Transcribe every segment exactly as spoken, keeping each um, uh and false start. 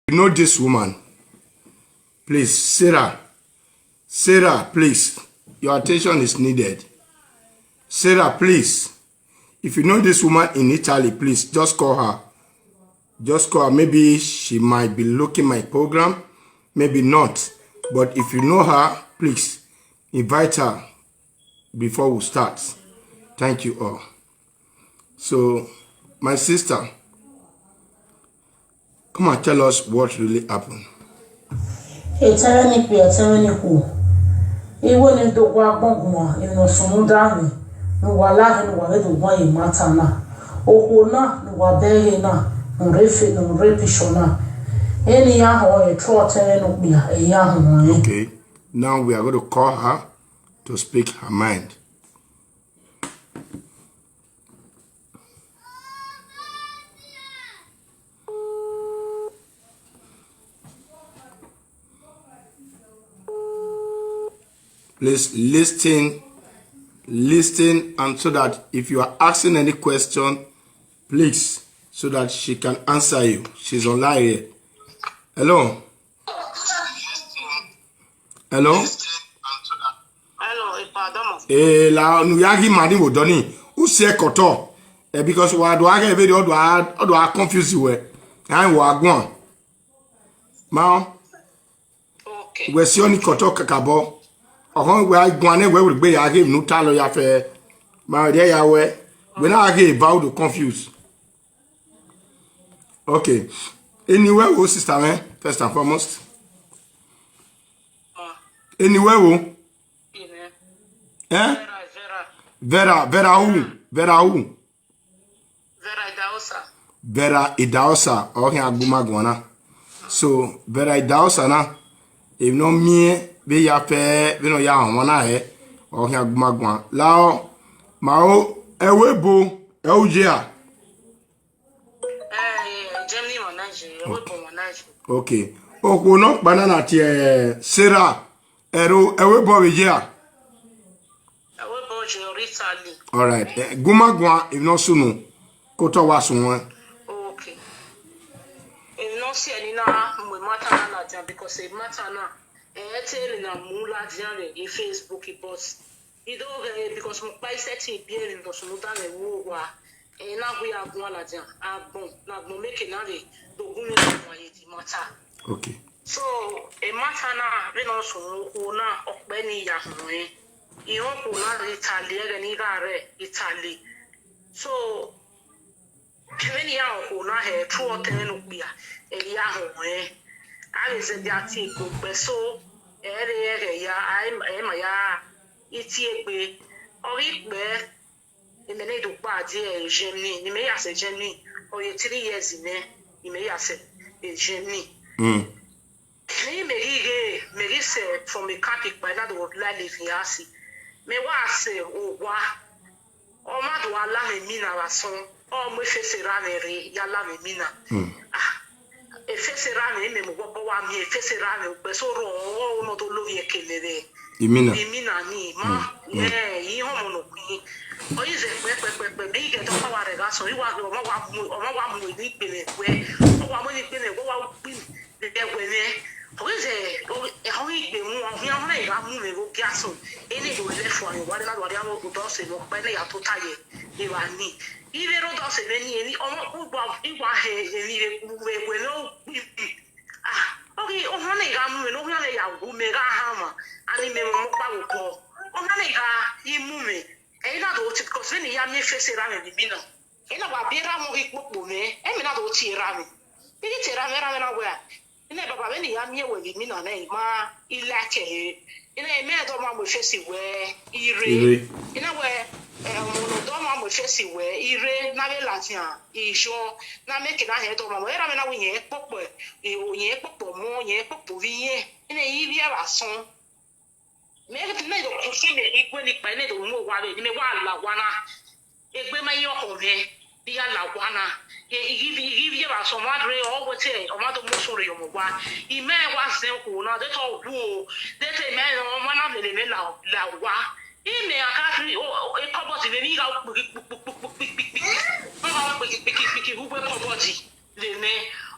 You know this woman? Please, Sarah. Sarah, please. Your attention is needed. Sarah, please. If you know this woman in Italy, please just call her. Just call her. Maybe she might be looking my program, maybe not. But if you know her, please invite her before we start. Thank you all. So, my sister, come and tell us what really happened. Etẹn mwẹ ne ikpia, etẹn mwẹ ne ikhuo. Iwe ne do gua gbọnguan, emwi ne ọ sunu da mwẹ, ne uwa lahẹ ne uwa vbe do guan ye imata na. Okhuo na ne uwa bẹghe na, ne u rre fe, ne u rre picture na. Eni ya họn ẹre, true ọtẹn mwẹ ne okpia, ẹ ya họn ẹre. Okay, now we are going to call her to speak her mind. Please listen, listen, and so that if you are asking any question, please, so that she can answer you. She's online here. Hello? Hello? Hello, Ipa Adamo. Eh, la nu ya gi mani wo doni. U si ẹkọtọ. Eh, because wa do age veri, ọ do a, ọ do a confuse wẹ. Ai wa guan. Ma, okay. Wẹ si ọni kọtọ kakabọ. Ọhọn wẹ a guan ne wẹ wẹ gbe ya ghe nu ta lọ ya fẹ. Ma rẹ ya wẹ. Wẹ na ghe ba u do confuse. Okay. Eni wẹ wo, sister mwẹ, first and foremost. Eni wẹ wo? Eh? Vera, Vera. Vera, Vera who? Vera who? Vera Idahosa. Vera Idahosa, ọ khian gu ima guan na. So, Vera Idahosa na, emwi ne ọ miẹn vbe ya fẹ, vbene ọ ya họn ọmwa na hẹ, ọ khian gu ima guan. Lahọ, ma o, ẹvbo ebo, ẹ u ye a? Eh, Germany manage, ẹvbo ebo manage. Okay. Okhuo nọkpa na na tie, eh, Sarah, ẹro, ẹvbo ebo vbe ye a? Ẹvbo ebo je ọ rre Italy. All right. Eh, gu ima guan, emwi ne ọ sunu, ke otọ wa suẹn. Okay. Emwi ne ọ si ẹre ne I na mu imata na ladian, because imata na, eh, ẹ te emwi na mu ladian vbe Facebook, but I do ghee, because mo kpa i sẹtin biẹ emwi ne ọ sunu da mwẹ vbe owa. Ẹ na wẹ a guan ladian, agbọn ne agbọn mieke na vbe do gu mwẹ guan ye the matter. Okay. So, emata na, vbene ọ sunu okhuo na, ọ kpẹ ne I ya họn ẹn. I họn okhuo na rre Italy, ẹghẹ ne I gha rre Italy. So, vbene I ya họn okhuo na hẹ, true ọtẹn mwẹ ne okpia, ẹ ya họn ẹn. A vbe zẹdẹ a tie egbe okpẹ, so, ẹ rre ẹghẹ ya, a, ẹ ma ya, I tie egbe. Ọ ghi kpẹ, Imẹ ne do kpa die Germany, ne imẹ ya sẹ Germany, ọ ye three years nẹ, ne imẹ ya sẹ Germany. Mm. Ne imẹ ghi ghe, mẹ ghi sẹ from a camp kpa na do la live in house. Mẹ wa sẹ owa, ọ ma do a la mwẹ emina vbe asọn, ọ mu efeso erha mwẹ rre, ya la mwẹ emina. Mm. Ah, efeso erha mwẹ, imẹ mu ọkpọkpọ wa miẹn efeso erha mwẹ, ukpẹ so rrọọ, ọ ne ọ do lovbiẹ ke mẹ vbe Imina. Imina ni, ma, mm, mm, eh, I họn ọmọ ne ọ khin. Ọ ghi zẹ kpẹkpẹkpẹkpẹ, mẹ i ghẹ dọ kpa wa rẹ gha sọn, I wa ghe, ọ ma wa mu, ọ ma wa mu eni igbe mwẹ wẹ, ọ wa mu eni igbe mwẹ wẹ, ọ wa kpi vbe ẹwẹ mwẹ. Ọ ghi zẹ, ọ, ọ ghi gbe mu, ọ khian họn ne I gha mu mwẹ vbe ogiasọn, eni do lẹ fua ni, wa rre na do wa rria odọ ọse vbe ọkpa ne ya tota ye evba ni. I vbe rre odọ ọse vbe ni, eni, ọmọ, uwa, I wa hẹ eni vbe, vbe ẹwẹ mwẹ, ọ kpi. Ah, ọ ghi, ọ họn ne I gha mu mwẹ, ne ọ khian ne ya gu mẹ gha hanmwa, and imẹ mwẹ ọmọ ọkpa vbe obọ. Ọ họn ne I gha i mu mwẹ, ẹ i na do tie, because vbene I ya miẹn efeso erha mwẹ vbe imina, I na wa biẹ erha mwẹ, ọ ghi kpokpo mwẹ, ẹ mẹ na do tie erha mwẹ. I ghi tie erha mwẹ, erha mwẹ na wẹẹ, I na, baba, vbene I ya miẹn wẹ vbe imina nẹ, I ma, I like ẹre. I na, imẹ dọ ma mu efeso wẹ I rre. I rre. I na wẹẹ, eh, ọmọ ne ọ dọ ma mu efeso wẹ I rre, na vbe ladian, I yọ, na mẹ ke na hẹ dọ ma mu. Erha mwẹ na wẹẹ, irẹn kpokpo, irẹn kpokpo ọmọ, irẹn kpokpo ovbi irẹn. I na, I vbiẹ vbe asọn. Mẹ ghi ne do confuse mẹ, I gue ni kpa, I na do mu owa vbe, ne imẹ wa la owa na. Egbe ma ye ọkhọ mwẹ, ne I ya la owa na. Ye, I ghi, I ghi vbiẹ vbe asọn, ọ ma rre, ọ wẹ te, ọ ma do mu osun rre ye ọmọ owa. Imẹ wa zẹ okhuo na, de te ọ wu o, de te imẹ, ọ ma na lele mẹ la, la owa. Imẹ a ka rri, o, o, cupboard vbe emwi gha kpiki, kpiki, kpiki, kpiki, kpiki. Ọ gha kpiki, kpiki, kpiki, vbe uwu cupboard vbe mẹ.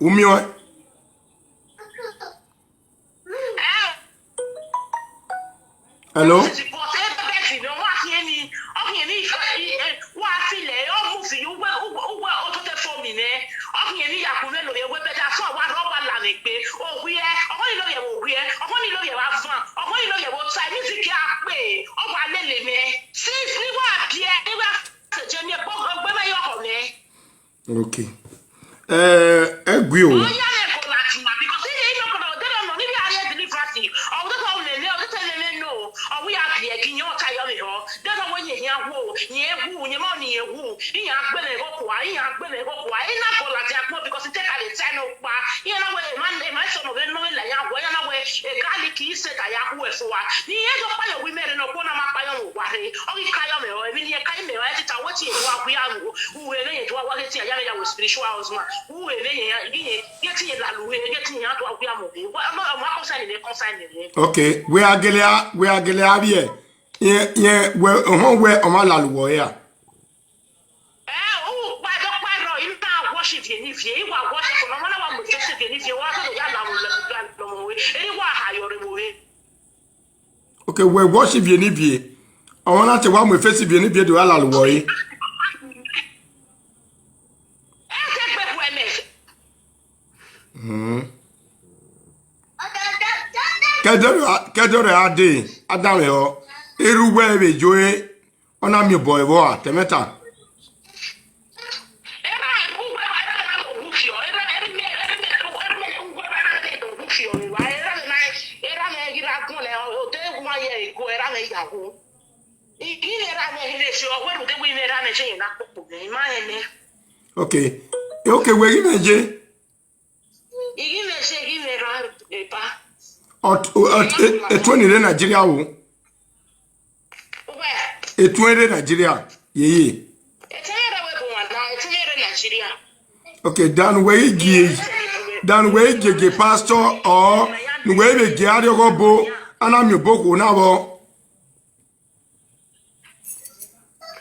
U miẹn ọẹn? Hello? But ebe bẹghi nọ, wa khian ni, ọ khian ni, wa feel ẹ, ọ mu fi uwẹ, uwẹ, uwẹ ototẹ fo mi nẹ. Ọ khian ni ya kun nẹ lori ẹwẹ bẹghi afọ wa rhọ wa la ne egbe. Ovbiẹ, ọghọ ni lori ẹvbo ovbiẹ, ọghọ ni lori ẹvbo avan, Ino ye vbe ota, music a kpe, ọ wa lele mwẹ. Since ni wa biẹ, ni wa sẹtin miẹn egbe, egbe mwẹ ye ọkhọ mwẹ. Okay. Eh, ẹ gui o. Ọ ya mwẹ go lati ma, because iye ino kọnọ, de nọ nọ, ni vbe a rrie deliverance, ọ de tọ lele, ọ de tọ lele no, ọ wi a biẹ gi yan ta yọ vbe họ. De nọ wẹ ye hian wo, ye wu, ye ma ni ye wu. Iran gbe mwẹ igho kua, iran gbe mwẹ igho kua. I na go ladian agbọn because I te ka vbe ta ẹn ọkpa. Iran na wẹ emwa, emwa eso nọ vbe nọ vbe la iran wẹ, iran na wẹ garlic i sẹ da ya hu ẹfua. Ne irẹn do kpayọ wẹ imẹ rre ne ọgua na ma kpayọ mwẹ uwa rre. Ọ ghi kayọ mwẹ rọ, emwi ne irẹn ka mwẹ rọ, ẹ te ta wẹ te irẹn wa wia ru, u ru emwi ye do wa ghe te iran ya mwẹ ya wẹ spiritual husband. U ru emwi ye, ye, ye te irẹn lalu rre, ye te irẹn do wa wia mu rre. Wa, ọmwa, ọmwa concern mwẹ, concern mwẹ. Okay, wẹ a gele a, wẹ a gele a vbiẹ. Irẹn, irẹn wẹ, ọhọn wẹ ọmwa lalu wọ ra? Ẹ, u kpa ẹdẹ ọkpa rrọọ, I na worship vbe eni viẹ, I wa worship ọmwa na wa mu efesi vbe eni viẹ, wa sẹ ya la mu lẹ, la mu vbe, eni wa ha yọ rre vbe. Okay, wẹ worship vbe eni viẹ, ọmwa na te wa mu efesi vbe eni viẹ do ya lalu wọ re. Ẹ te gbe ku ẹmẹ. Hmm. Kẹdẹrẹ, kẹdẹrẹ a dee, a danmwẹ ọ, erha uwẹ vbe yo re, ọ na miẹn obọ ẹvbo a, tẹmwẹ ta. Okay. Okay, wẹ ghi mwẹ ye. I ghi mwẹ ye, I ghi mwẹ erha eba. Ọ, ọ, ọ, e, etuẹn ni rre Nigeria o. Uwẹ. Etuẹn rre Nigeria, yeye. Etuẹn rre wẹ bu wan na, etuẹn rre Nigeria. Okay, dan wẹ i gie, dan wẹ i gie gie pastor or ne wẹ vbe gie arriọghọ obo, a na miẹn obọ okhuo na vbọ.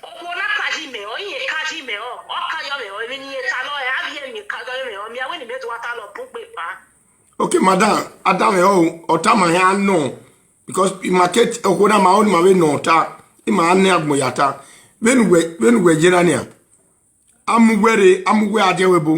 Okhuo na ka yi mẹ, ọ i rẹn ka yi mẹ, ọ, ọ ka yọ mẹ, ọ, emwi ne I ta nọ, ẹ, avbiẹ emwi ka yọ mẹ, ọ, mia wẹ ne imẹ do wa ta lọ bun gbe ba. Okay, madam, a danmwẹ ọ, ọ tama hia nọ, because ima ke okhuo na ma, ọ ni ma vbe nọ ta, ima ne agbọn ya ta. Vbene uwẹ, vbene uwẹ ye na nian, a mu uwẹ rre, a mu uwẹ a die ẹvbo ebo.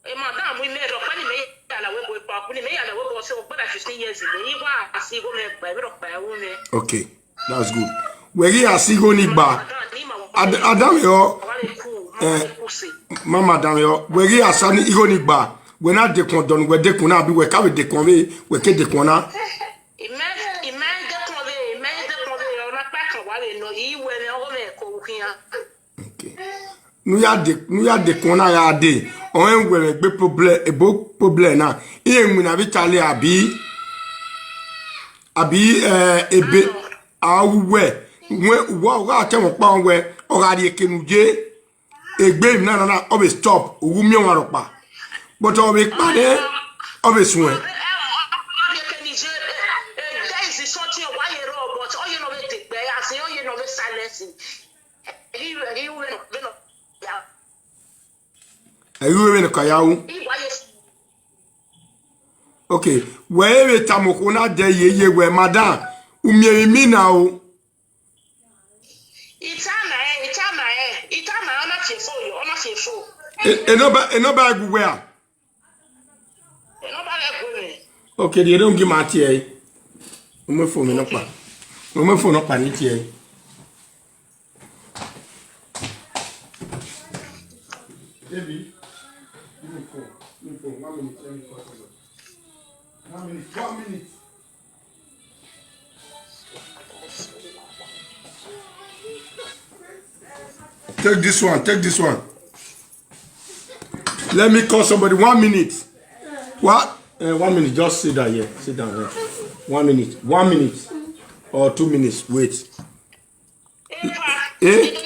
E madam, imẹ rhọkpa ne imẹ ya la wẹ ebo, ebo, ne imẹ ya la wẹ ebo, ọ sẹ ọgbẹdẹ fifteen years imẹ, I wa si igho mwẹ gba, imẹ rhọkpa ẹvbo mwẹ. Okay, that's good. Wẹ ghi a si igho ni gba. Madam, ni ma wa Ad-, a danmwẹ ọ, wa vbe ku, ma wa eh, vbe ku se. Mama, a danmwẹ ọ. Wẹ ghi a sa ni igho ni gba. Wẹ na dekun ọdọ ne uwẹ dekun na, abi wẹ ka vbe dekun vbe, wẹ ke dekun na. Imẹ, imẹ dekun vbe, imẹ dekun vbe, ọ na kpa kan wa vbe nọ, I wẹ mwẹ, ọghe mwẹ ko khian. Okay. Ne u ya de, ne u ya dekun na gha dee, ọ rẹn wẹ vbe egbe problem, ebo problem na, irẹn winna vbe Italy abi, abi, eh, ebe, a wu wẹ, wẹ, uwa, ọ gha tẹ mwẹ ọkpa wẹ, ọ gha rhie eke ne u ye, egbe emwi na, na, na, ọ vbe stop, u wu miẹn ọmwa rhọkpa. But ọ vbe kpa nẹ, ọ vbe suẹn. There is something why you run, but all you know is the, as you know, you know, silence. Ẹ ghi ru vbene ọ ka ya ru. Okay, wẹ vbe tama okhuo na dẹ yeye wẹ, madam, u miẹn emwi mina o. Itama ẹ, itama ẹ, itama ẹ, ọ na fiefo yo, ọ na fiefo. E, enọba, enọba ẹ gu wẹ a? Enọba ẹ gu mwẹ. Okay, rhie ne u gi ma tie ẹre. U mu phone nọkpa. U mu phone nọkpa ne I tie ẹre. Baby, give me phone. Give me phone. One minute, let me call somebody. One minute, one minute. Take this one, take this one. Let me call somebody. One minute. What? Eh, one minute. Just sit down here. Sit down here. One minute. One minute or two minutes. Wait. Eh?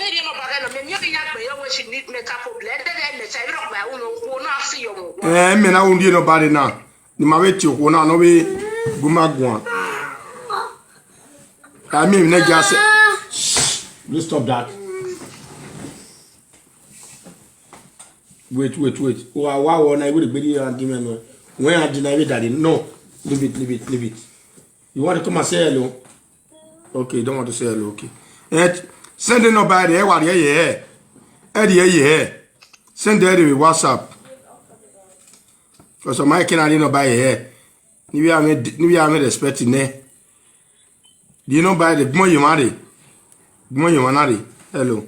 Eh, me na undi nobody now. Ni ma vbe tie okhuo na, ne ọ vbe gu ima guan. I mean, ne just say, shh, please stop that. Wait, wait, wait. Wa, wa, wa, na, we dey gbedi argument, no. When I deny it, daddy, no. Leave it, leave it, leave it. You want to come and say hello? Okay, you don't want to say hello, okay. Eh, send the number there, what, yeah, yeah. Eh, yeah, yeah. Send there with WhatsApp. Because my can I number here. Ne ivbi a mwẹ, ne ivbi a mwẹ respect nẹ. Rhie number rre, gbọn ye emwa rre. Gbọn ye emwa na rre. Hello.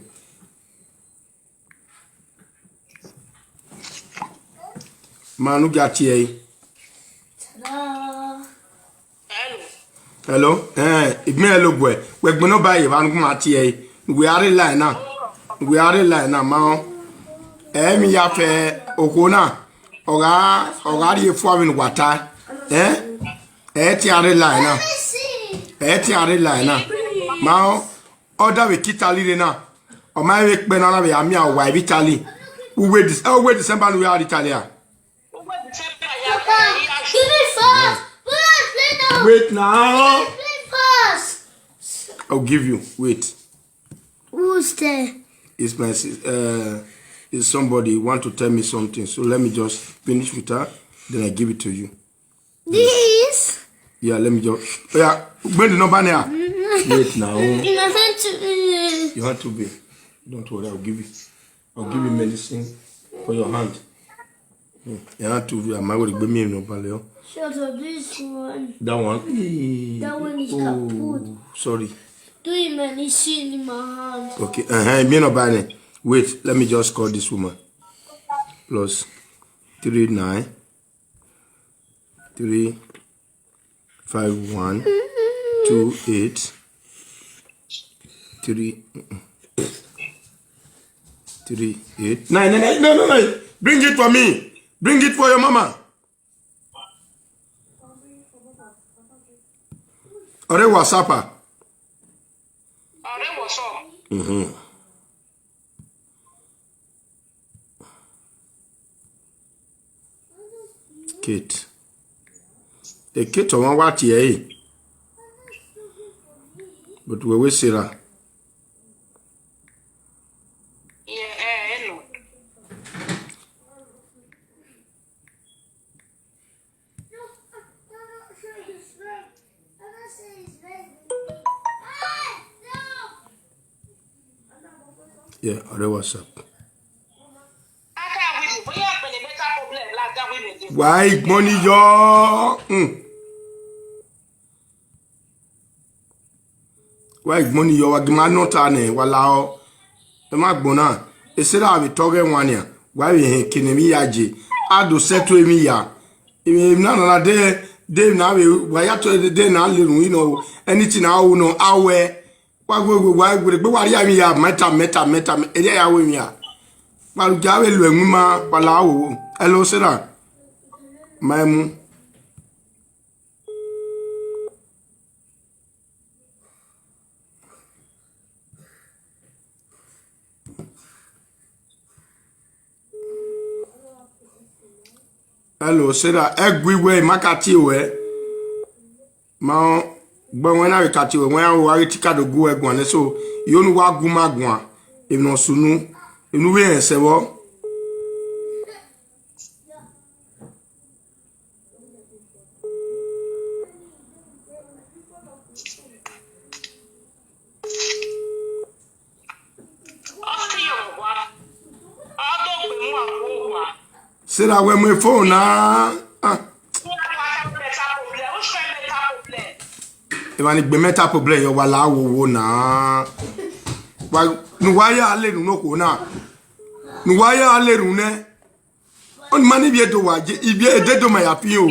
Ma ne u gia tie ẹre. Hello. Hello. Eh, I gbẹn hello guẹ. Wẹ gbẹn number ye evba ne u gu ma tie ẹre. Wẹ a rre line na. Wẹ a rre line na, ma rẹn. Ẹ, emwi ya fẹ okhuo na. Ọ gha, ọ gha rhie fua vbene uwa ta. Eh? Ẹ te a rre line na. Ẹ te a rre line na. Ma rẹn, ọ da vbe ke Italy rre na. Ọ ma vbe kpẹ na, na vbe a miẹn uwa vbe Italy. Uwe Dec-, eh, uwe December ne u ya rre Italy a? Papa, give me first. Papa, play now. Wait now. Play first. I'll give you. Wait. Who's there? It's my sis-, uh, it's somebody want to tell me something. So let me just finish with her, then I give it to you. This? Yeah, let me just. Yeah, bring the number now. Wait now. You have to, uh, You have to be. Don't worry, I'll give you. I'll give you medicine for your hand. Hmm. Your hand to be. Am I going to give me a number, Leo? Shut up, this one. That one. That one is kaput. Oh, sorry. Do him medicine in my hand. Okay, uh-huh, me no buy it. Wait, let me just call this woman. Plus three nine three five one two eight three three eight. No, no, no, no, no. Bring it for me. Bring it for your mama. Ọ rre WhatsApp a? Ọ rre WhatsApp. Mhm. Kate. E Kate ọmwa wa tie ẹre. But wẹ wẹ Sarah. Yeah, eh, hello. Yeah, ọ rre WhatsApp. Wa igbọn ni yọ. Hmm. Wa igbọn ni yọ, wa gi ma nọ ta nẹ, wa lahọ. Ẹ ma gbọn na, e Sarah vbe tọ ọghẹ wan nian, wa vbe hẹn eke ne emwi ya je, a do settle emwi ya. Emwi na na de, de na vbe, wa ya to de na le run inọ, anything na ru nọ, a wẹ. Wa gbe, wa gbe, gbe wa rhie emwi ya, mẹta, mẹta, mẹta, mẹ-, erriọ ya ru emwi ya. Wa ru ja vbe lu ẹwin ma, wa la wo. Hello, Sarah. Ma emu. Hello, Sarah, ẹ gui wẹ, ma ka tie ruẹ. Ma gbẹ wẹ na vbe ka tie ruẹ, wẹ a ghi te ka do gu ruẹ guan nẹ, so, iyonu wa gu ma guan, emwi ne ọ sunu, emwi ne u vbe rẹn sẹ vbọ. Sarah, wẹ mu phone na. Ah. Emwa ni gbe mental problem yọ, wa la wowo na. Wa, ne uwa ya le erhunmwu okhuo na. Ne uwa ya le erhunmwu nẹ. Ọni ma ni ivbi Ẹdo wa je, ivbi Ẹdo ma ya fi o.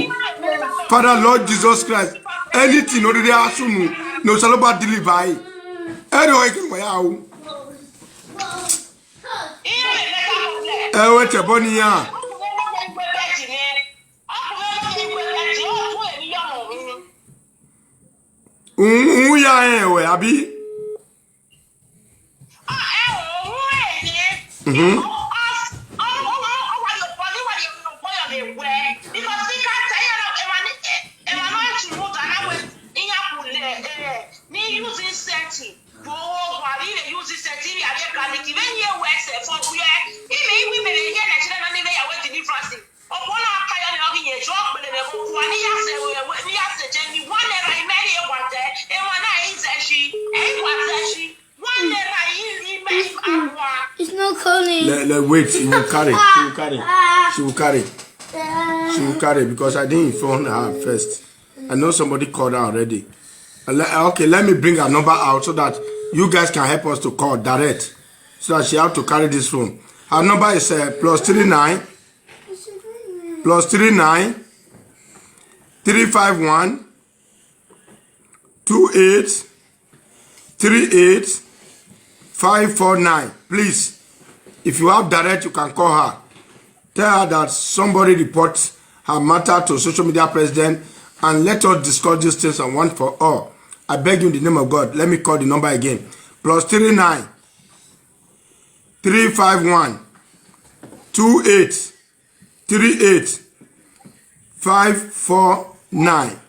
Father, Lord Jesus Christ, anything no dey ask unu, no Osanobua deliver e. Ẹre ọ ke wa ya o. Ẹ wẹ tẹ ẹbọ ne iran. Uhun, uhun ya rẹn ruẹ, abi? Mhm. It's not calling. Let, let, wait, she will carry, she will carry, she will carry, she will carry, because I didn't phone her first. I know somebody called her already. Uh, le- uh, okay, let me bring her number out so that you guys can help us to call direct, so that she have to carry this phone. Her number is uh, plus three nine, plus three nine, three five one, two eight, three eight, five four nine. Please, if you have direct, you can call her. Tell her that somebody report her matter to social media president, and let us discuss these things and one for all. I beg you in the name of God. Let me call the number again. Plus three nine, three five one, two eight, three eight, five four nine.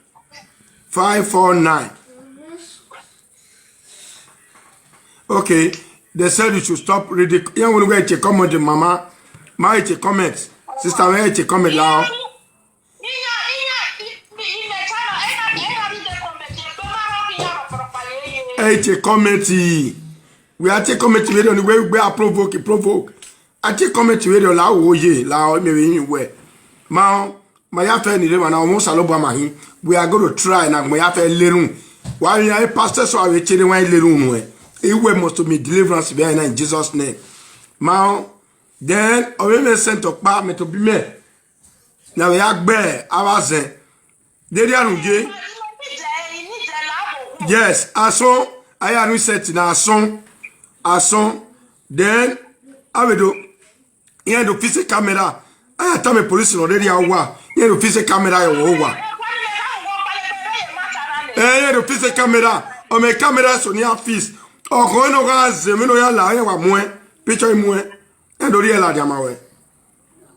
Five four nine. Okay, they said you should stop reading. Yeah, we get a comment, mama. Ma get a comment. Sister, we get a comment now. Ẹ i tie comment. We a tie comment vberriọ ni wẹ, wẹ a provoke, provoke. A tie comment vberriọ la wo ye, la ọ mẹ vbe yin wẹ. Ma, ma ya fẹ ni rre ma na, ọmọ Osanobua ma hin. We are going to try na, ma ya fẹ lerun. Wa ya e pastor so a vbe tie ne wa lerun nuẹ. I wẹ must to be deliverance vbe na in Jesus name. Ma, then, ọ vbe mẹ sent ọkpa, mẹ to bi mẹ. Na vbe ya gbe avbe azẹn. Deghẹ a rhunmwuda ye. Yes, asọn, a ya rhunmwuda set na asọn, asọn. Then, avbe do, iran do fix camera. A ya tama police nọ rhie a owa, iran do fix camera ye ọvbokhan owa. Eh, iran do fix camera. Ọ mẹ camera so ne iran fix. Ọkhọ ne ọ gha zẹ, vbene ọ ya la, iran wa muẹn, picture muẹn. Iran do rhie ladian ma wẹ.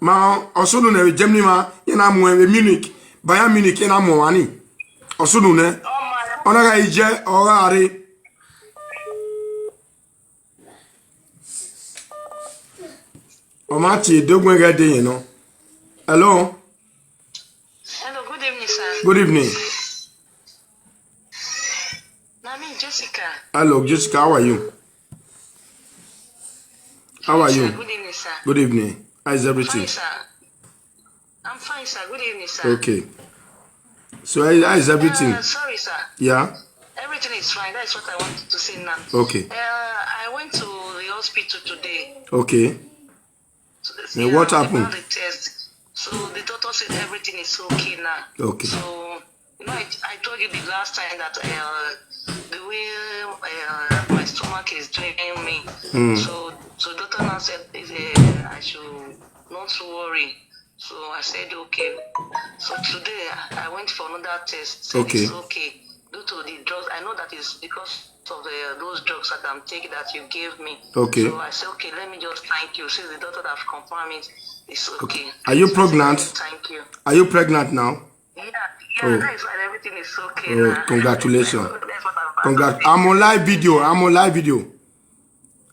Ma ọ sunu nẹ vbe Germany ma, iran na muẹn vbe Munich, Bayern Munich, iran na muẹn ọmwa ni. Ọ sunu nẹ, ọ na gha ye, ọ gha rre. Ọ ma tie do gbẹn ghẹ de yẹn nọ. Hello. Hello, good evening, sir. Good evening. Na me, Jessica. Hello, Jessica, how are you? How are you? Good evening, sir. Good evening. How is everything? Fine, sir. I'm fine, sir. Good evening, sir. Okay. So how, how is everything? Uh, sorry, sir. Yeah? Everything is fine. That's what I wanted to say now. Okay. Uh, I went to the hospital today. Okay. So, then what happened? They done the test. So the doctor said everything is okay now. Okay. So, you know, I, I told you the last time that uh, the way uh, my stomach is doing me. Mm. So, so doctor now said uh, I should not worry. So I said, okay. So today I went for another test. Said, okay. It's okay. Due to the drugs, I know that is because of the, those drugs that I'm taking that you gave me. Okay. So I said, okay, let me just thank you. Since the doctor have confirmed it, it's okay. Are you pregnant? Thank you. Are you pregnant now? Yeah, yeah, oh. That is why everything is okay. Oh, now. Congratulations. That's what I'm about to say. Congrat-, I'm on live video. I'm on live video.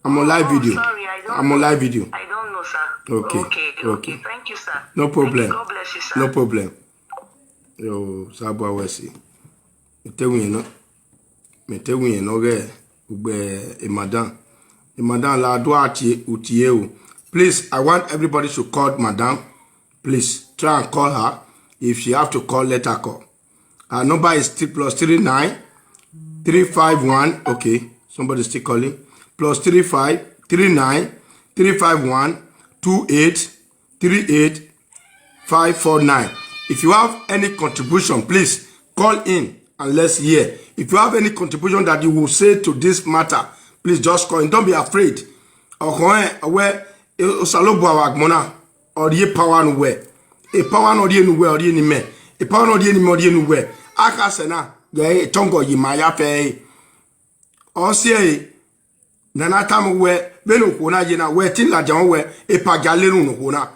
I'm on live video. Oh, sorry, I don't know. I'm on live video. I don't know, sir. Okay. Okay, okay. Thank you, sir. No problem. Thank you. God bless you, sir. No problem. Yo, Osanobua wẹ si. Mẹ te winna, mẹ te winna ọghe ugbe e madam. E madam la do a tie utie o. Please, I want everybody to call madam. Please, try and call her. If she have to call, let her call. Her number is three plus three nine, three five one. Okay, somebody still calling. Plus three five three nine, three five one, two eight three eight five four nine. If you have any contribution, please call in and let's hear. If you have any contribution that you will say to this matter, please just call in. Don't be afraid. Ọkhọ ẹn, ọ wẹ, e, Osanobua vbe agbọn na, ọ rhie power ne uwẹ. E power ne ọ rhie ne uwẹ, ọ rhie ne imẹ. E power ne ọ rhie ne imẹ, ọ rhie ne uwẹ. Akhasẹ na, ghẹ e tọngọ yi ma ya fẹ ẹre. Ọ si ẹre, ne a na tama uwẹ, vbene okhuo na ye na, wẹ te ladian wẹ, epa gia lerun ne okhuo na.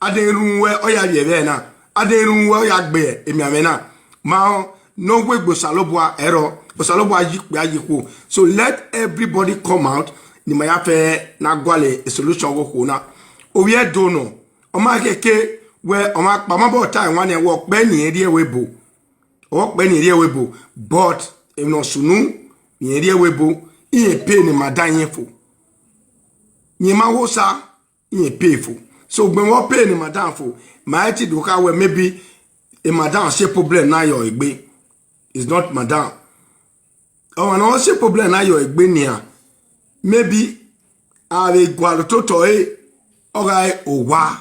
A deghẹ rhunmwuda uwẹ, ọ ya vbiẹ ẹvbo na. A deghẹ rhunmwuda uwẹ, ọ ya gbe emianmwẹ na. Ma ọ, ne ọ wegbe Osanobua ẹrọ, Osanobua yi ikpia yi ikhuo. So let everybody come out, ne ima ya fẹ na gualọ e solution ọghe okhuo na. Ovbi Ẹdo nọ, ọ ma khẹke wẹ, ọ ma kpa, ọ ma bọ ta ẹwaẹn nian wẹ, ọ kpẹ ne irẹn rrie ẹvbo ebo. Ọ kpẹ ne irẹn rrie ẹvbo ebo, but emwi ne ọ sunu, ne irẹn rrie ẹvbo ebo, irẹn pay ne madam irẹn fo. Irẹn ma wo osa, irẹn pay fo. So ugbẹn vbe ọ pay ne madam fo, ma i te do kha wẹ maybe Madam si problem na yọ egbe. It's not madam. Ọmwa ne ọ si problem na yọ egbe nian, maybe a vbe gualọ ototọ ẹre, ọ gha re owa,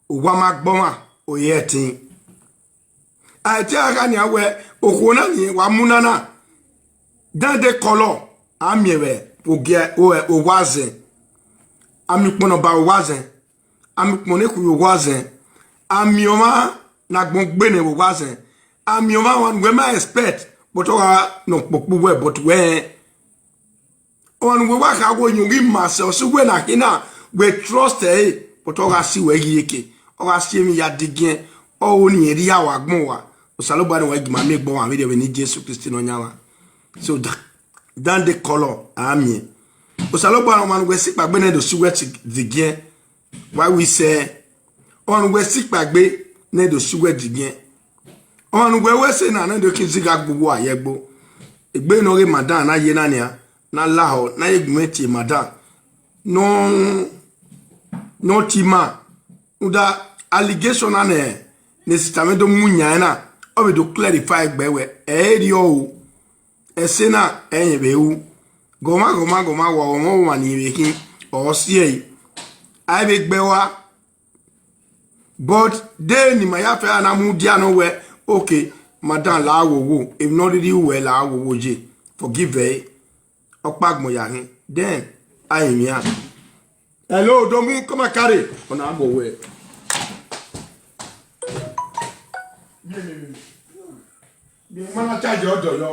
owa ma gbọmwa, ore ẹtin. A i te a gha nian wẹ okhuo na ni wa mu na na, dan de kọlọ, a miẹn vbe ogiẹ owa zẹ, a miẹn ukpọn ne ọ ba owa zẹ, a miẹn ukpọn ne khu ye owa zẹ, a miẹn ọmwa ne agbọn gbe nẹ vbe owa zẹ, a miẹn ọmwa, ọmwa ne uwẹ ma expect, but ọ gha nọ kpokpo uwẹ, but wẹ rẹn. Ọmwa ne uwẹ wa kha wo yọn ghi ma sẹ ọse uwẹ na khin na, wẹ trust ẹre, but ọ gha si wẹ ghi eke, ọ gha si emwi ya digiẹn, ọ ho ne irẹn rhie aro agbọn uwa. Osanobua ne uwa gie ima miẹn egbe ọmwa vberriọ vbe eni Jesu Kristi Nọyaẹnmwa. So dan de kọlọ a miẹn. Osanobua, ọmwa ne uwẹ sikpagbe nẹ do si uwẹ digiẹn, wa wi sẹ, ọmwa ne uwẹ sikpagbe nẹ do si uwẹ digiẹn. Ọmwa ne uwẹ wẹ sẹ na nẹ do khin zigha gbe uwa ye ẹgbo. Egbe ne ọ ghe madam na ye na nian, na lahọ, na ye gu mwẹ tie madam, ne ọ, ne ọ tie ima, rhunmwuda allegation na ne, ne sister mwẹ do mu yan ẹre na, ọ vbe do clarify egbe wẹ ẹ i rriọ o. Ẹse na ẹ i rẹn vbe ru. Gọmwa, gọmwa, gọmwa, wa ọmwa ọmwa ni vbe khin, ọ si ẹe, a i vbe gbe ẹre ua. But de ne ima ya fẹ na mudia nọ wẹ, okay, madam, la wowo, emwi ne ọ rhirhi ru wẹ, la wowo ye, forgive ẹre, ọkpa agbọn ya khin, then a i rinmwian. Hello, Domu, come and carry. Ọna agbọn wẹ. Mie ma na charge ọdọ yọ.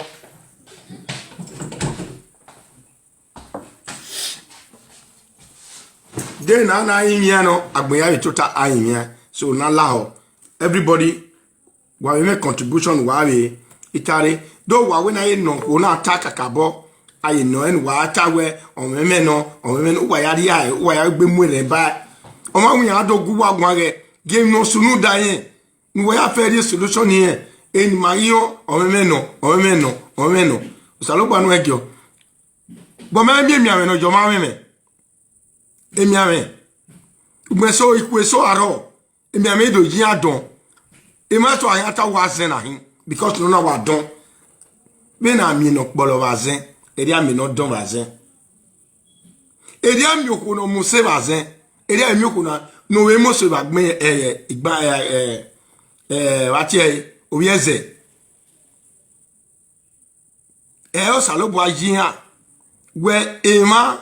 De na na rinmwian nọ, agbọn ya vbe tota a rinmwian. So na lahọ. Everybody, wa vbe mwẹ contribution, wa vbe itare. Do wa wẹ na ye nọ okhuo na ta kakabọ. A ye nọ ẹn, wa ta wẹ, ọmwẹmwẹ nọ, ọmwẹmwẹ nọ, uwa ya rhie, uwa ya gbe mu erhẹn ba. Ọ ma wẹ iran do gu uwa guan ghẹ, gie emwi ne ọ sunu da rẹn. Ne uwa ya fẹ rhie solution ni rẹn, eni ma ghi rẹn, ọmwẹmwẹ nọ, ọmwẹmwẹ nọ, ọmwẹmwẹ nọ. Osanobua ne ọ ẹgiọ. But mẹ miẹn emianmwẹ ne ọ yọ ọmwa mwẹ, emianmwẹ. Ugbẹn eso, ikhuo eso arọ, emianmwẹ do yi iran dọn. Emwa eso a khian ta wa zẹn na hin, because nọ na wa dọn. Vbene a miẹn ne ọ kpọlọ vbe azẹn, erriọ a miẹn ne ọ dọn vbe azẹn. Erriọ a miẹn okhuo ne ọ mu use vbe azẹn, erriọ a miẹn okhuo na ne ọ vbe mu use vbe agbọn, eh, igba, eh, eh, eh, vbe a tie ẹre, ovbi ẹzẹ. Ẹ, Osanobua yi iran wẹ emwa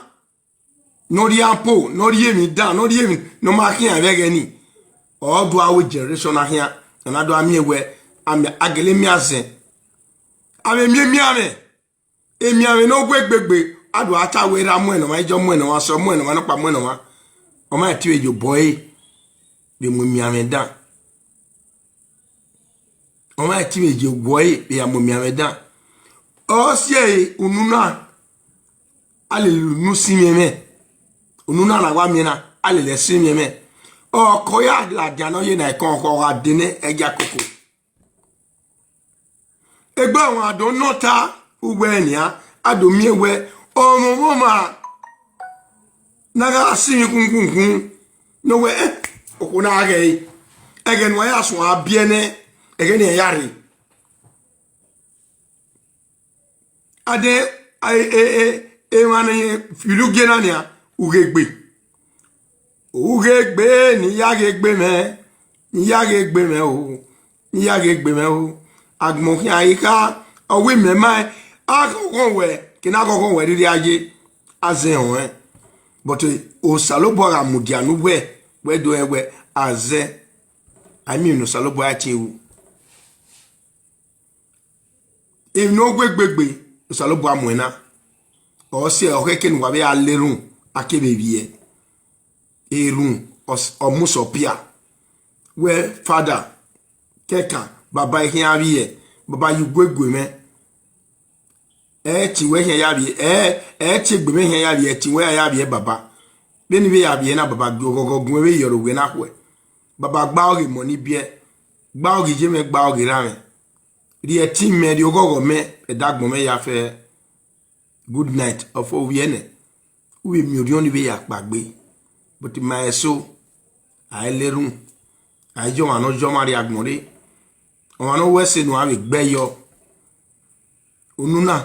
ne ọ rhie apo, ne ọ rhie emwi dan, ne ọ rhie emwi ne ọ ma khian vbe ẹghẹ ni, ọ do aro generation na khian, ọ na do a miẹn wẹ a miẹn, a gele miẹn azẹn. A vbe miẹn emianmwẹ, emianmwẹ ne ọ gu egbe gbe, a do a ta wẹ erha muẹn ne ọmwa, ijọ muẹn ne ọmwa, sẹ muẹn ne ọmwa, nọkpa muẹn ne ọmwa, ọ ma te vbe ye obọ ẹre vbe mu emianmwẹ dan. Ọ ma te vbe ye obọ ẹre vbe ya mu emianmwẹ dan. Ọ si ẹre unu na, a lele unu sinmwi ẹmwẹ. Unu na ne a wa miẹn na, a lele ẹsinmwi ẹmwẹ. Ọkọ ya ladian ne ọ ye na ẹkọn ọkọ gha de nẹ ẹgia koko. Egbe ọmwa do nọ ta uwẹ nian, a do miẹn wẹ ọmwa ọmwa na gha sinmwi khunkhunkhun, ne ọ wẹ, eh, okhuo na ghẹ ẹre, ẹghẹ ne uwa ya suẹn a biẹ nẹ, ẹghẹ ne iran ya rre. Adẹn, emwa ne filo ugie na nian, ughegbe. Ughegbe, ne I ya ghe egbe mwẹ, ne I ya ghe egbe mwẹ o, ne I ya ghe egbe mwẹ o. Agbọn khian i kha, ọ wẹ imẹ ma, aghọghọ wẹ, ke ne aghọghọ wẹ rhirhi a ye, a zẹ họnrẹn. But Osanobua gha mudia ne uwẹ, wẹ do rẹn wẹ a zẹ, a i miẹn emwi ne Osanobua ya tie ru. Emwi ne ọ gu egbe gbe, Osanobua muẹn na. Ọ si ẹre, ọ khẹke ne uwa vbe a la erhunmwu, a kevbe vbiẹ. Erhunmwu, ọ s-, ọ mu sẹ ọpia. Wẹ, Father, kẹkan, Baba, I khian vbiẹ, Baba, ye uguegue mwẹ. Ẹtin wẹ khian ya vbiẹ, ẹ, ẹtin egbe mwẹ khian ya vbiẹ, ẹtin wẹ ya vbiẹ, Baba. Vbene I vbe ya vbiẹ na, Baba, gie ọghọghọ gun mwẹ vbe ye ọre uwẹ na khuẹ. Baba, gbaroghe emọ ne I biẹ, gbaroghe iye mwẹ, gbaroghe erha mwẹ. Rhie ẹtin mẹ, rhie ọghọghọ mẹ, ẹdẹ agbọn mwẹ ya fẹ. Good night, ọfọ ovbi ẹnẹ. U vbe miẹn orhiọn ni vbe ya kpaegbe. But ma eso, a i la erhunmwu, a i ye ọmwa ne ọ ye ọmwa rrie agbọn rre. Ọmwa ne ọ wẹ ẹse ne uwa vbe gbe yọ. Unu na,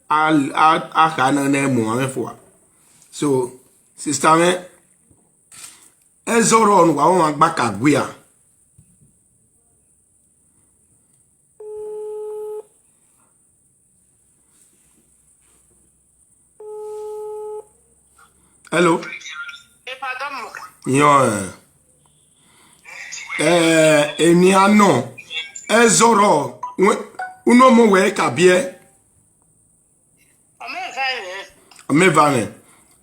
a, a, a kha na ne mu uwa mwẹ fua. So, sister mwẹ, ẹzọ rrọọ ne uwa vbe ọmwa gba ka guia. Hello. Epa dọmọ. Yọ, eh. Eh, eni a nọ. Ẹzọ rrọọ, wẹ, unu ọmọ wẹ ka biẹ. Ọmọ eva mwẹ. Ọmọ eva mwẹ.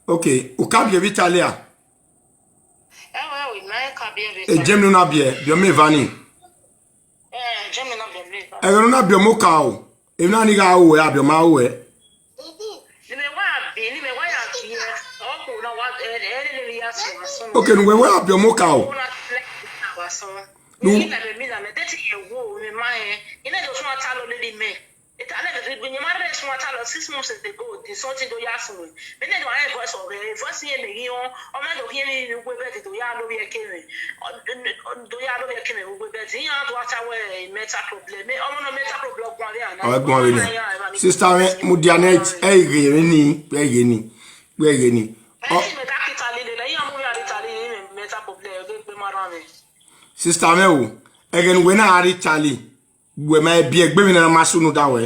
Okay, u ka biẹ vbe Italy a? Ẹwẹ, ẹwẹ, na ka biẹ vbe Italy. Ejemi ne u na biẹ, biẹ ọmọ eva ni. Eh, ejemi na biẹ ọmọ eva. Ẹghẹ ne u na biẹ ọmọ okaro. Emwi na ni gha ru ẹ, abiọ ma ru ẹ. Ne imẹ wa bi, ne imẹ wa ya bi ẹ, ọ kho na wa, ẹ, ẹ, ne emwi ya sọn, sọn. Okay, ne uwẹ wẹ abiọ ma okaro. Ọ na lẹ wa sọn. Nu- Emwi na, emwi na, mẹ de ti ye wo, mẹ ma ẹ. Ine do sọn ata lọ lele mẹ. Eta lẹ de gbe nyẹ ma rẹ sọn ata lọ six months ago, the something do ya sọn. Mẹ ne do ẹ voice of, eh, voice ye mẹ ghi on, ọ ma do ghi emwi ugbe bed do ya lo vbe ẹkẹ mwẹ. Ọ, ọ, do ya lo vbe ẹkẹ mwẹ ugbe bed. Iran do ata wẹ mental problem. Mẹ, ọmọ nọ mental problem guan vbe ana. Ọ guan vbe nẹ. Sister mwẹ, mudia nẹ, ẹ i ghe emwi ni, ẹ i ghe ni, ẹ i ghe ni. Ẹ ti mẹ ta ki Italy lele, iran mu vbe a rre Italy, mental problem, ọ ghe gbe ma rran mwẹ. Sister mwẹ o, ẹghẹ ne uwẹ na a rre Italy, wẹ ma biẹ egbe vbene a ma sunu da wẹ.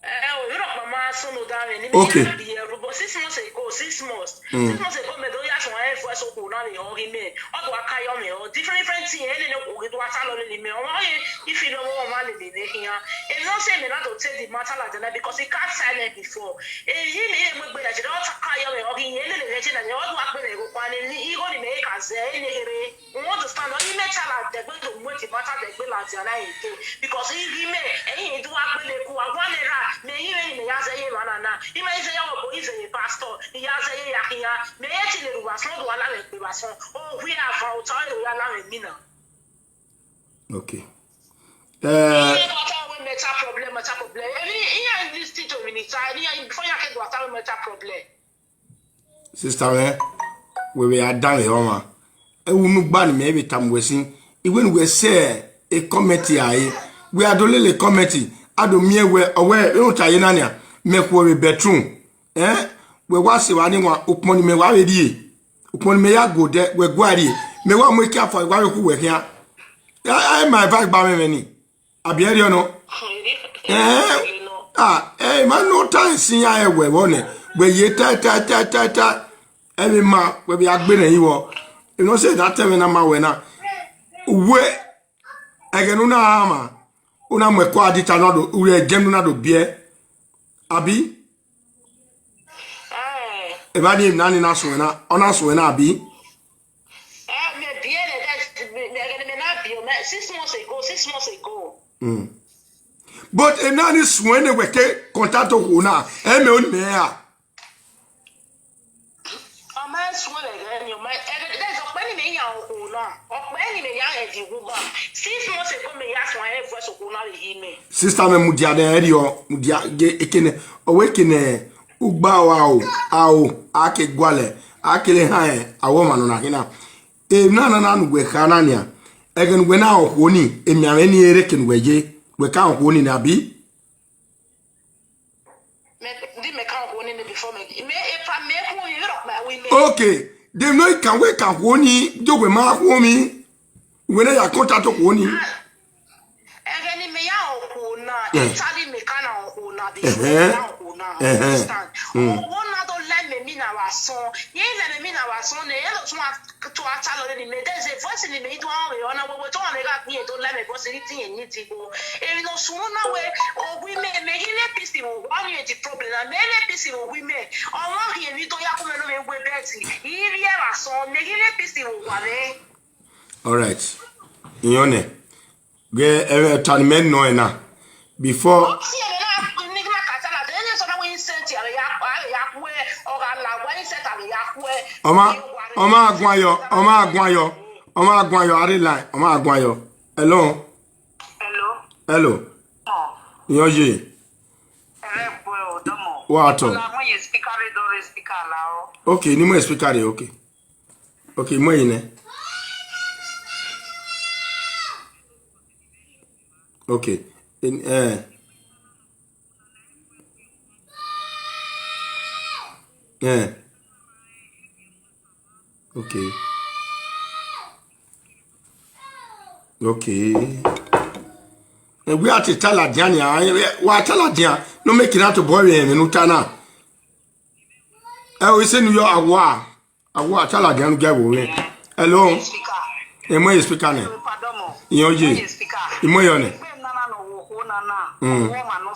Eh, o, you know, mama, so no, darling. Okay. Be here, but six months ago, six months. Mm. Six months ago, me do ya so I voice okhuo na le hug me. Ọ do aka yo me, or different, different thing. Any no, we do ata lo le me. Or if you know what man le le here. If not say me not to take the matter like that because he can't sign it before. Eh, he me, he me, but I don't aka yo me. Or he, he le le, he le le, or do akpe me go pan ni, he go ni me ka ze, he le here. You understand? Only me tell her they go to make the matter they go like they are again. Because he, he may, and he do a good, they go, I want it right. Me, he may, me, I say, man, na. He may say, oh, boy, he's a pastor. He has a, yeah, yeah. Me, he tell you, was not one like the was. Oh, we are for time, we are not a mina. Okay. Uh, problem, problem. Every, he, he, this thing to me, he, he, before you can do a problem. Sister mwẹ, wẹ vbe ya danmwehọ ọmwa. Ẹwu ne u gba ne imẹ vbe tama uwẹ sin, I wẹ ne uwẹ sẹ e comment a re. Wẹ a do lele comment, a do miẹn wẹ, ọ wẹ, erhunmwuda ye na nian, mẹ khuẹ vbe bedroom. Ẹn, wẹ wa sẹ evba ni wan, ukpọn ne imẹ wa vbe rrie, ukpọn ne imẹ ya gu odẹ, wẹ gua rrie, mẹ wa mu ekia fua, I wa vbe khu wẹ khian. A, a ma eva gba mwẹ mwẹ ni. Abi ẹrriọ nọ? Ẹn, ah, ẹ ma nọ ta ẹsin ya ẹwẹ vbọ nẹ, wẹ ye ta ta ta ta ta, ẹ vbe ma, wẹ vbe a gbe nẹ ivọ. Emwi ne ọ sẹ da ta ẹmwẹ na ma wẹ na. Uwe, ẹghẹ ne u na ma, u na mu ẹko a di ta na do, u rẹ jẹ ne u na do biẹ. Abi? Evba ni emwi na ni na suẹn na, ọ na suẹn na, abi? Eh, me biẹ nẹ, that, me, me, me na biẹ, me, six months ago, six months ago. Mm. But emwi na ni suẹn ne wẹ ke contact okhuo na, ẹ mẹ oni mẹ ra. Ọ ma suẹn vbe ẹghẹ ni, ọ ma, ẹghẹ, that's ọkpẹ ni mẹ yan okhuo na, ọkpẹ ni mẹ yan ẹdẹ iwu ba. Six months ago, me ya suẹn ẹ voice okhuo na vbe yi mẹ. Sister mẹ mudia nẹ, ẹrriọ, mudia, ge, ekene, ọ wẹ ekene, ugba o, ao, ao, a ke gualẹ, a kele han, eh, awọ ọmwa nọ na khin na. Emwi na na na ne uwẹ kha na nian, ẹghẹ ne uwẹ na rẹn okhuo ni, emianmwẹ ni ere ke ne uwẹ ye, wẹ ka rẹn okhuo ni na, abi? Me, di me ka okhuo ni ni before me, me, epa me khuo, you know, my women. Okay, dem no kan wẹ ka okhuo ni, do wẹ ma khuo mi, wẹ na ya contact okhuo ni. Ah, ẹghẹ ni mẹ ya okhuo na, eh, Italy mẹ ka na okhuo na, before, eh, mẹ ya okhuo na, eh, understand? Mm. Okhuo na do lẹ mẹ mi na wa sọn, ye lẹ mẹ mi na wa sọn, ne, ye lo tun a, to a ta lọ ni mẹ, there's a voice ni mẹ, i do a mẹ, ọ na wẹ, wẹ to a mẹ gha gbin, e do lẹ mẹ, voice ni tin, ni ti go. Emwi ne ọ sunu na wẹ, owi mẹ, mẹ ghi ne peace vbe owa ni, the problem na, mẹ ne peace vbe owi mẹ, ọmwa ghi emwi do ya ku mẹ ne mẹ wẹ bed, i vbiẹ vbe asọn, mẹ ghi ne peace vbe owa mẹ. All right. Iyọn nẹ. Ghe, eh, ta ni mẹ nọ ẹna. Before. Ọ si ẹmwẹ na, ni na ka ta na, de ne sọ na wẹ insult, a vbe ya, a vbe ya khuẹ, ọ gha la wẹ insult, a vbe ya khuẹ. Ọ ma, ọ ma guan yọ, ọ ma guan yọ, ọ ma guan yọ, a rre line, ọ ma guan yọ. Hello? Hello? Hello? Ọ. Iyọn ye. Ẹrẹ ẹgbẹ ọ, dọmọ. Wa tọ. Ọla, wọn ye speaker re, dọrọ speaker la ọ. Okay, ni mu speaker re, okay. Okay, mu ẹre nẹ. Okay. In, eh. Eh. Okay. Okay. Eh, we are to tell Adiania. Wa tell Adiania. No make it out to boy me no tana. Eh, we say New York, awa. Awa, tell Adiania get wo. Hello. Speaker. Emo ye speaker ne. Pardon mo. Iyo ye. Speaker. Imo yo ne. Nana no wo ho nana. Mm. Wo ma no